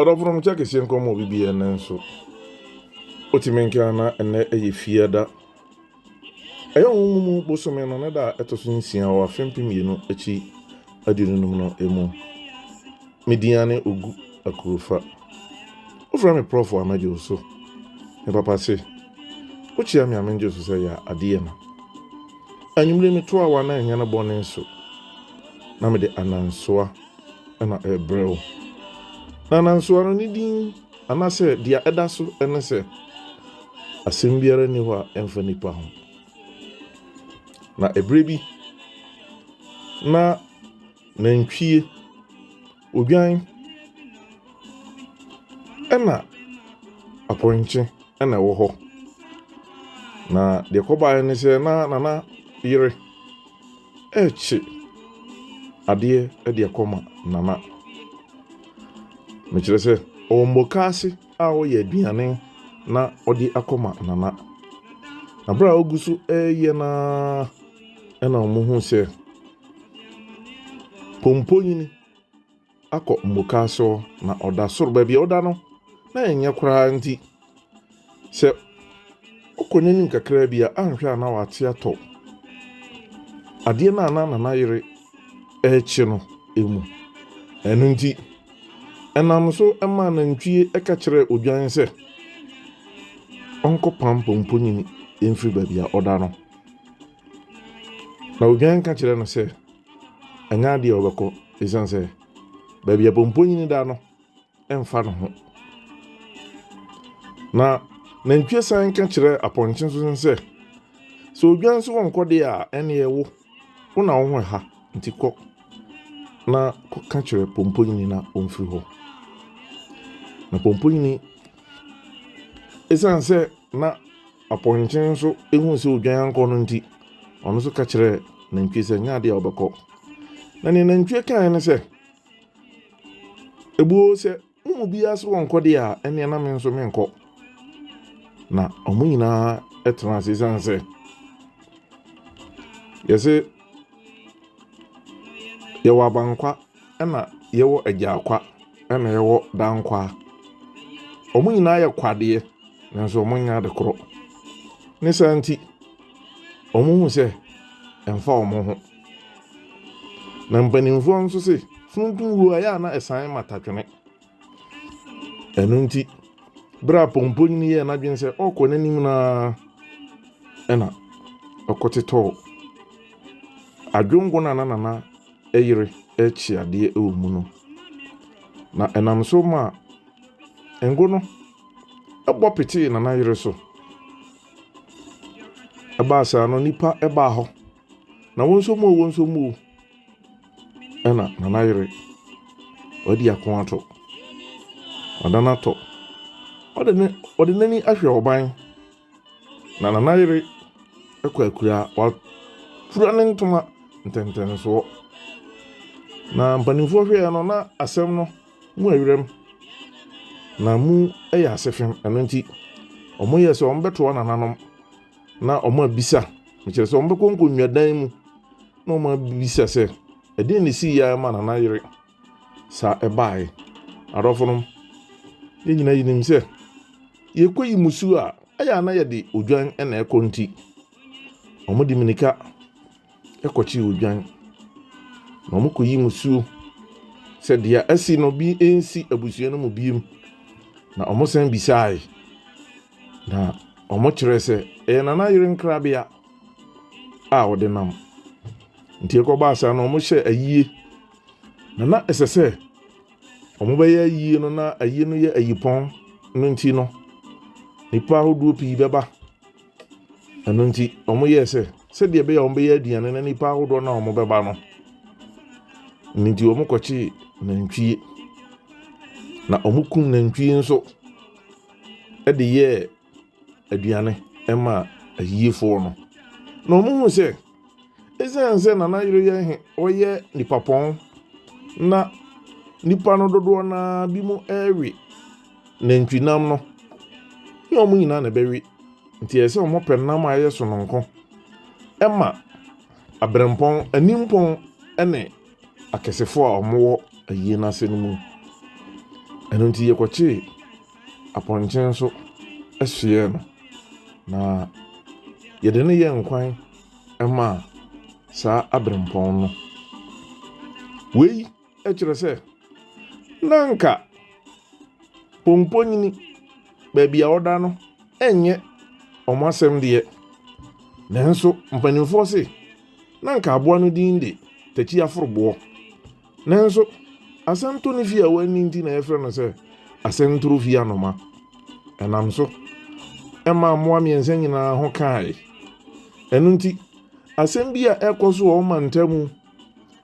Ɔdɔfo no mekyɛ kɛseɛ nkɔmmɔ obi bi ɛnɛ nso. Wotumi nka na ɛnɛ ɛyɛ fiada. Ɛyɛ ɔhonhom mu bosome no ne da a ɛtɔ so nsia wɔ afe 2025 no mu. Me din ara ne Ogu Akurofa. Wofrɛ me Prɔfo a mɛgye wo so. Me papa se, wokyia me a mengye wo so sɛ yɛ adeɛ no. Anwummere meto awa na ɛnyɛ no bɔne so na mede anansoa na ɛrebrɛ wo. Na anansoa no ne din anaasɛ deɛ ɛda so ne sɛ asɛm biara nni hɔ a ɛmfa nipa ho. Na ɛberɛ bi na nantwie, odwan ɛna apɔnkye ɛna ɛwɔ hɔ. Na deɛ ɛkɔbaeɛ ne sɛ na nana yere rekye adeɛ de akɔma Nana. Mekyerɛ sɛ, ɔwɔ mukaase a ɔyɛ aduane na ɔde akɔma Nana. Na berɛ a ɔgu so reyɛ no ara na wɔhuu sɛ Pomponyini akɔ mukaase hɔ, na ɔda soro. Baabi a ɔda no, na ɛnyɛ koraa nti, sɛ ɔkɔ n'anim kakra bi a, anhwɛ a na wate atɔ adeɛ no a na nana yere rekye no mu. Ɛno nti, ɛnam so maa nantwie ka kyerɛɛ odwan sɛ ɔnkɔpam pɔmpɔnyini mfiri baabi a ɔda no. Na odwan ka kyerɛɛ no sɛ, ɛnyɛ adeɛ a ɔbɛkɔ ɛsiane sɛ baabi a pɔmpɔnyini da no mfa ne ho. Na nantwie san ka kyerɛ apɔnkye nso sɛ, sɛ odwan nso wɔnkɔ deɛ a, ɛneɛ wo, wo na wo ho ɛha, nti kɔ na kɔka kyerɛ pɔmpɔnyini na ɔmfiri hɔ. Na pɔmpɔnyini, ɛsiane sɛ na apɔnkye nso ehu sɛ odwan ankɔ no nti, ɔno nso ka kyerɛɛ nantwie sɛ nyɛ adeɛ a ɔbɛkɔ. Na nea nantwie kaeɛ ne sɛ, Ebuo sɛ mo mu biara sɛ wɔnkɔ deɛ a, ɛnneɛ na me nso menkɔ. Na wɔn nyinaa tena ase ɛsiane sɛ yɛse yɛwɔ abankwa ɛna yɛwɔ agyaakwa ɛna yɛwɔ dankwa. Wɔn nyinaa yɛ kwadeɛ nanso wɔn nyɛ ade korɔ. Ne saa nti, wɔhu sɛ ɛmfa wɔn ho. Na mpanimfoɔ nso se, funudum wuo a ɛyɛ a na ɛsan ma tatwene. Ɛno nti, berɛ a pɔmpɔnyini yɛɛ n'adwene sɛ ɔrekɔ n'anim no ara ɛna ɔkɔtetɔɔ adwongo no a na nana yere rekye adeɛ wɔ mu no. Na ɛnam so maa ngo no bɔ petee nana yere so. Ɛbaa saa no, nnipa baa hɔ. Na wo nso mu o, wo nso mu o. Ɛna nana yere, wadi ako ato. Wadan atɔ. Ɔde ne ɔde n'ani ahwɛ ɔban. Na nana yere kɔ akura. Wafura ne ntoma ntɛntɛnsoɔ. Na mpanimfoɔ hwɛɛ no na asɛm no mu ayerɛm. Na mu yɛ asefem. Ɛno nti, wɔyɛɛ sɛ wɔbɛtoa nananom. na wɔabisa, mekyerɛ sɛ wɔbɛkɔ nkonnwadan mu na wɔabisa sɛ, ɛdeɛn na ɛsii yɛ ma Nana yere saa ɛbaeɛ? Adɔfonom, yɛn nyinaa yɛnim sɛ yɛkɔyi musuo a, ɛyɛ a na yɛde odwan na ɛkɔ nti, wɔde mmirika kɔkyee odwan na wɔkɔyi musuo sɛ deɛ asi no bi nsi abusua no mu biem. Na wɔsan bisae, na wɔkyerɛɛ sɛ ɛyɛ Nana yere nkrabea a ɔde nam. Nti ɛkɔbaa saa no, wɔhyɛɛ ayie. Na na ɛsɛ sɛ wɔbɛyɛ ayie no na ayie no yɛ ayipɔn no nti no, nnipa ahodoɔ pii bɛba. Ɛno nti, wɔyɛɛ sɛ sɛdeɛ ɛbɛyɛ a wɔbɛyɛ aduane na nnipa ahodoɔ no a wɔbɛba no. Ɛno nti wɔkɔkyee nantwie. Na wɔkum nantwie nso de yɛɛ aduane maa ayiefoɔ no. Na wɔhuu sɛ, ɛsiane sɛ Nana yere yɛ he ɔyɛ nipa pɔn na nipa no dodoɔ no ara bi mu rewe nantwinam no, ne wɔn nyinaa na ɛbɛwe. Nti ɛsɛ sɛ wɔpɛ nam a ɛyɛ sononko ma aberempɔn, animpɔn ne akɛsefoɔ a wɔwɔ ayie no ase no mu. Ɛno nti yɛkɔkyee apɔnkye nso soɛɛ no, na yɛde no yɛɛ nkwan maa saa aberempɔn no. Wei kyerɛ sɛ na anka Pomponyini, baabi a ɔda no nyɛ wɔn asɛm deɛ, nanso mpanimfoɔ se na anka aboa no din de Takyi Aforoboɔ. Nanso asɛm to ne fie a wanni nti na yɛfrɛ no sɛ asɛntoro fie anoma. Ɛnam so ɛmaa mmoa mmiɛnsa nyinaa ho kae. Ɛno nti, asɛm bi a ɛkɔ so wɔ wo mantam,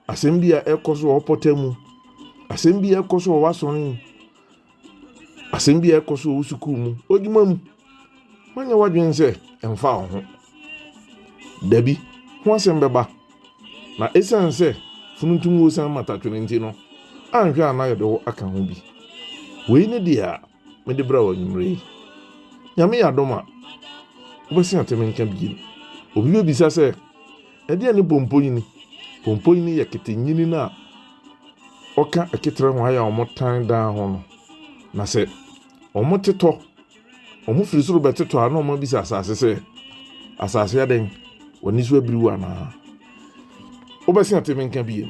asɛm bi a ɛkɔ so wɔ wo pɔtam, asɛm bi a ɛkɔ so wɔ w'asɔre mu, asɛm bi a ɛkɔ so wɔ wo sukuu mu, w'adwuma mu, woanyɛ w'adwene sɛ ɛmfa wo ho. Dabi, ho asɛm bɛba. Na esiane sɛ funtum wuo san matatwene nti no, anhwɛ a na yɛde wo aka ho bi. Wei ne deɛ a mede brɛ wo anwummerɛ yi. Nyame yɛ adom a, wobɛsen ate me nka bio. Obi bɛbisa sɛ, Ɛdeɛn ne pompoyini? Pompoyini yɛ ketenyini no a ɔka ɛketerɛ ho ayɛ a wɔtan dan ho no. Na sɛ wɔtetɔ, wɔfiri soro bɛtetɔ a na wɔabisa asase sɛ, Asase adɛn? W'ani so abiri wo anaa? Wobɛsen ate me nka bio.